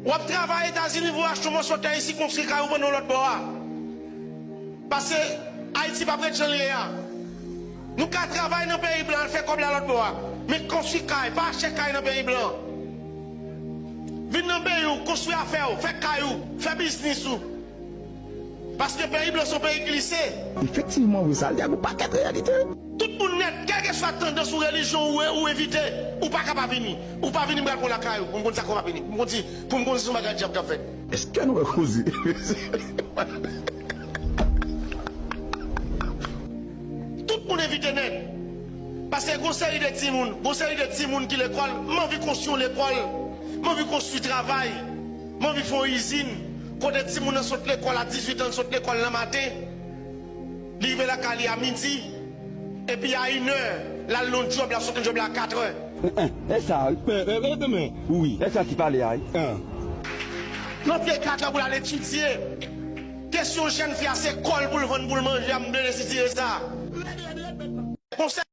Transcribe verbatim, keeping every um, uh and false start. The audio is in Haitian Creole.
W ap travay Etazini, vou achte yon mòso tè isi, konstwi kay ou pandan w lòt bò a. Paske Ayiti p ap ret jan l ye a. Nou ka travay nan peyi blan, al fè kòb la lòt bò a. Men konstwi kay, pa achte kay nan peyi blan. Vin nan peyi w, konstwi afè w, fè kay ou, fè biznis ou. Paske peyi blan se yon peyi glise. Efektivman, wi, sa l di a gon pakèt reyalite. Tout moun nèt, kèlkeswa tandans ou relijyon ou, ou evite, ou pa ka pa vini. Ou pa vini, m pral pran lakay ou, pou m konn sa k ap vini. Pou m konn si, pou m konn si se yon bagay dyab k ap fèt. Èske nou wè koze? Tout moun evite nèt. Paske gon seri de timoun, gon seri de timoun ki lekòl, m anvi konstwi yon lekòl, m anvi konstwi travay, m anvi fè yon izin, kote timoun nan sot lekòl a dizuit an, sot lekòl nan maten, li rive lakay li a midi, epi a inè, l al nan djòb, l ap sot nan djòb la a katrè. E sa, e, e, e, men, wi, e sa ki pale a, wi. L antre katrè pou l al etidye. Kesyon jèn fi a, se kòl pou l vann pou l manje a, m vle retire sa. Konsèy